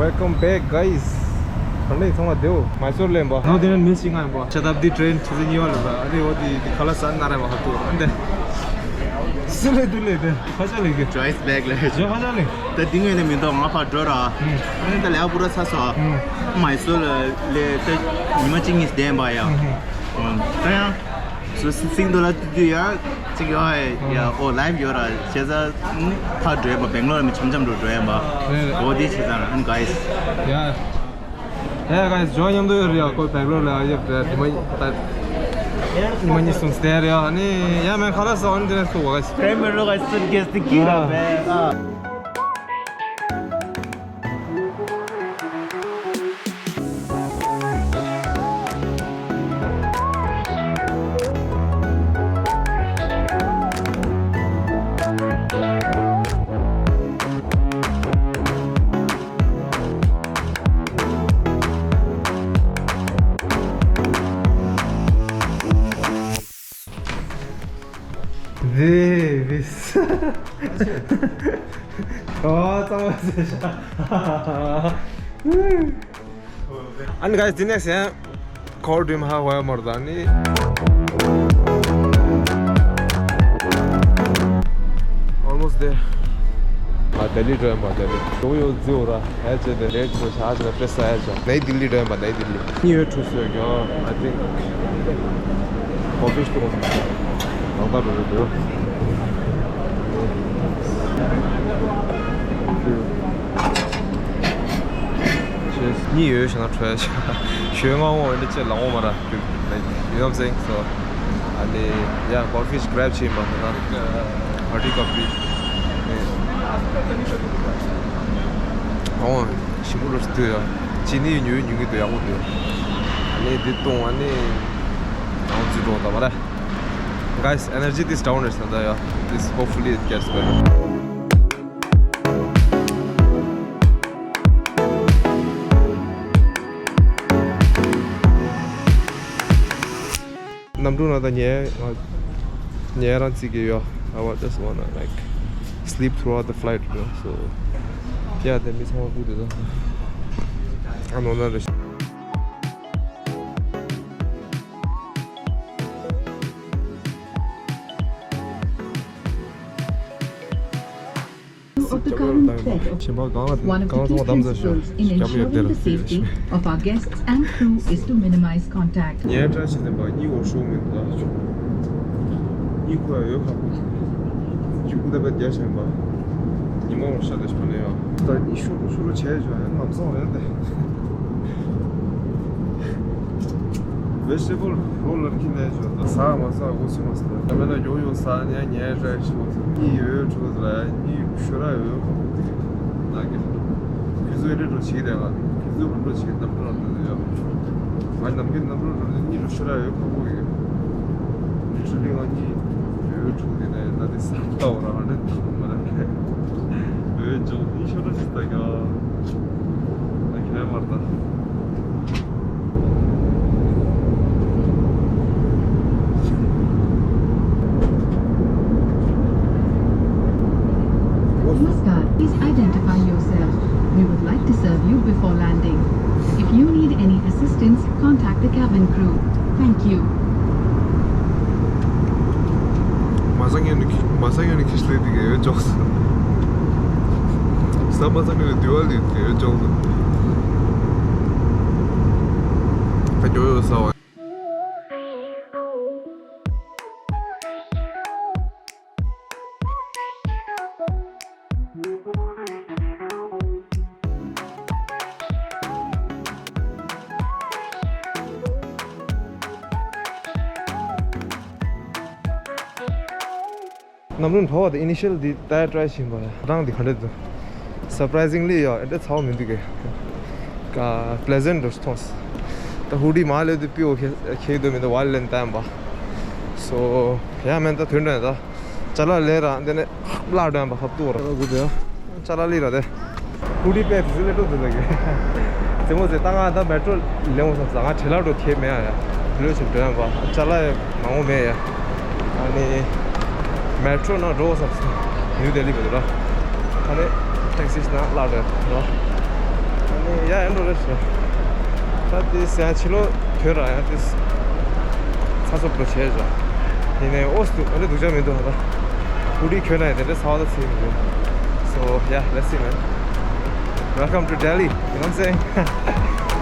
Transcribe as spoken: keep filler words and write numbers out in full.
Welcome back, guys. ག་འདྲ་ཡིན་ཚང་མ་བདེ་པོ། མའི་སོར་ལ་ཡིན་པ། ནོར་ཐི་ཡན་མི་སི་ཅིག་ང་ཡིན་པ། ཤ་ཏབ་དི་ཊེན་ཆུ་ཚོད་གཉིས་པ་ལ་ཡིན་པ། ཨ་ནི་འོ་དེ་དེ་ཁ་ལག་ཟ་ན་རེ་མ་ཧ་ཏུ་ཨ་འདི། སུ་ལས་དུ་ལས་དེ་ཁ་ཆ་ལས་གི། Joyce back ལ། ཇོ་ཁ་ཆ་ལས། ད་དེ་ངོས་ནས་མི་འདུག་ང་ཕར་འགྲོ་ར། ཨ་ནི་ད་ལས་ཨ་པུ་ར་ཚ་སོ། མའི་སོར་ལ་ལས་ད་ཉི་མ་གཅིག་གཉིས་བསྡད་པ་ཡ། ད་ཡང་། སུ་སིང་དུ་ལ་དུ་དུ་ཡ། ཅིག་ཡོད་ཡ། ཨོ་ལའིབ་ཡོད་ར་བྱས་ཙང་། ཕར་འགྲོ་ཡ་མ་སྦེང་ལོར་མི་འཆམ་འཆམ་འགྲོ་འགྲོ་ཡ་མ། རེད་རེད། འོ་དེ་བྱས་ཙང་ཨ་ནི་ག་ཡིས། ཡ། ཡ་ག་ཡིས་ཇོ་མཉམ་དུ་ཡོད་རེད་ཡ། ཁོ་སྦེང་ལོར་ལ་ཡ་ཡོད་རེད། དེ་མ་ད་ཉི་མ་གཉིས་གསུམ་སྟེར་ཡ། ཨ་ནི་ཡ་མེད་ཁ་ལག་ཟ་ཨ་ནི་དེ་ནས་ཚུགས་ག་ཡིས། Remember, I suitcase the key. This. Oh, it's almost. And guys, the next, yeah, call dream ha waya mardani. Almost there. ཨ་ལྡི་ལི་འགྲོ་ཡིན་པ། ལྡི་ལི་འགྲོ་ཡོད་ཟེར་ར། ཨེ་ཅེ་དེ་རེད་ཁོ་ཆ་ཆ་ནས་པེ་ས་ཨེ་ཅེ། ནའི་ལྡི་ལི་འགྲོ་ཡིན་པ། ནའི་ལྡི་ལི། ནི་ཡོད་ཁྲུ་སོ་ཡོད་ཀྱང་། I think coffee store ནང་ལྟར་རེད་འདུག་གཉིས་ཡོད་ཞེ་ན་ཁྲོ་ཡ་ཆ། ཞོན་ང་འོང་འདི་ཅེ་ལ་འོང་མ་ར། Like, you know what I'm saying? So, ཨ་ནི་ཡ་ཀོ་ཕི་གྲབ་བྱས་མ་ཁོ་ན་party coffee. ཨོ་ཞིམ་པོ་རེད་འདུག་ཡ། ཅི་ནི་ཉོས་ཉོ་གི་འདུག་ཡག་པོ་འདུག་ཨ་ནི་འདི་བཏུང་། ཨ་ནི་ཨང་ཙི་འགྲོ་ད་མ་ར། Guys, energy this down is not there. This hopefully it gets better. གནམ་གྲུ་ནང་ད་ཉལ་ང་ཉལ་རང་རྩིས་ཀྱི་ཡོད། I wa- just wanna, like, sleep throughout the flight, you know, so yeah, དེ་མི་ཚང་མ་སྒུག་བསྡད་ད། ཨ་ནོར་ན་རེ། Of the current threat of one of the key principles in ensuring the safety of our guests and crew is to minimize contact. ཉལ་ཁྲ་ཞིག་ལེན་པ་གཉིད་འོ་ཤོག་མི་འདུག་ད། གཉིད་ཁུག་ཡ་ཡོད་ཁ་པོ། གཅིག་པུ་ད་པད་རྒྱ་ཆེན་པ། ཉི་མ་འོ་ཤ་ད་ཞིག་པ་ལེན་ཡ། ད་གཉིད་ཤོར་ཤོར་བྱས་བྱས་ཡ་ལམ་སང་རེད་དེ། Vegetable roll ལ་ཁྱི་ལས་བྱོས། ཟ་མ་ཟ་གོ་ཚོད་མ་ཟ། ད་མེད་ན་ཡོ་ཡོ་ཟ་ཉལ་ཉལ་རེ་ཞིག་གཉིད་ཡོད་ཆོག་ཟེར་ལ་གཉིད་ཤོར་ར་ཡོད་ཁོ་ཁོ་དེ་ན་གི། ཁྱི་ཚོ་ཨེ་འདྲ་འགྲོ་བྱེད་དེ་ལ་ཁྱི་ཚོ་ག་འགྲོ་བྱེད་གནམ་གྲུ་ལ་འགྲོ་དེ་ཡོད། ང་ནམ་རྒྱུན་གནམ་གྲུ་འགྲོ་དུས་གཉིད་རུ་ཤོར་ར་ཡོད་ཁོ་ཁོ་ཡོད། ལི་ཊི་རི་ལི་ང་གཉིད་ཡོད་ཆོག་དེ་ན་ད་དེ་ཟ་ལྟ་བ་ར་ང་འདྲ་ཐང་མ་ར་ཁེ། ཡོད་ཆོག་གཉིད་ཤོར་ར་ཞིག་ད་ག་ཁྱེད་མར་ད། Namaskar, please identify yourself. We would like to serve you before landing. If you need any assistance, contact the cabin crew. Thank you. མ་ས་ངན་ནི་མ་ས་ངན་ནི་ཁྱི་ལས་དེ་ག་ཡོད་ཅོག་ས། ས་མ་ས་ངན་ནི་དུ་བ་ལས་དེ་ག་ཡོད་ཅོག་ས། ད་འགྱོ་ཡོད་ས་བ། གནམ་གྲུ་འཕར་བ་དེ་initial འདི་ད་try བྱིན་པ་ཡ། རང་འདི་ག་འདྲ་འདུག Surprisingly ཡ་ཨེ་འདྲ་ཚ་བ་མི་འདུག་གས། ཀ་pleasant འདྲ་མཐོང་། ད་hoodie མ་ལས་དུ་པིའོ་ཁེ་ཁེ་དུ་མི་འདུག་ཝལ་ལེན་ཏན་པ། So ཡ་མེན་ད་དོན་འདྲ་ད། ཅ་ལག་ལེན་ར་འདི་ནས་བརླག་འགྲོ་ཡ་པ་ཧབ་ཏུ་ར་དགོས་དེ་ཡ། ཅ་ལག་ལི་ར་དེ། ཀུ་རི་པེ་ཟི་ལེ་ཏོ་དེ་ལ་གི། ཙེ་མོ་ཟེ་ད་ང་ད་མེ་ཏྲོ་ལེ་མོ་སམ་ས་ང་ཁྲེ་ལ་ཏོ་ཁེ་མེ་ཡ་ཡ། ལོས་སུ་འགྲོ་ཡ་པ་ཅ་ལག་ཡ་མང་པོ་མེ་ཡ། ཨ་ནི་མེ་ཏྲོ་ན་འགྲོ་སམ་ས་ནིའུ་ལྡི་ལི་བ་དུ་ར། ཨ་ནི་ཊེག་སི་ན་ལ་ར་ར། ཨ་ ཡ་ཡ་འགྲོ་རེད་ཤག་ད་དེ་ཡ་ཕྱི་ལོགས་ཐོན་ར་ཡ་དེ་ཚ་སོབ་པོ་བྱས་ཤག་ཡིན་ནའི་ཨོ་སི་ཏུ་ཨ་ནི་སྡུག་ཅག་མི་འདུག་ཧ་ད། ཧུ་ཌི་གྱོན་ན་ཡ་དེ་འདྲ་ཚ་བ་ད་ཚིག་མི་འདུག So yeah, let's see, man. Welcome to Delhi, you know what I'm saying?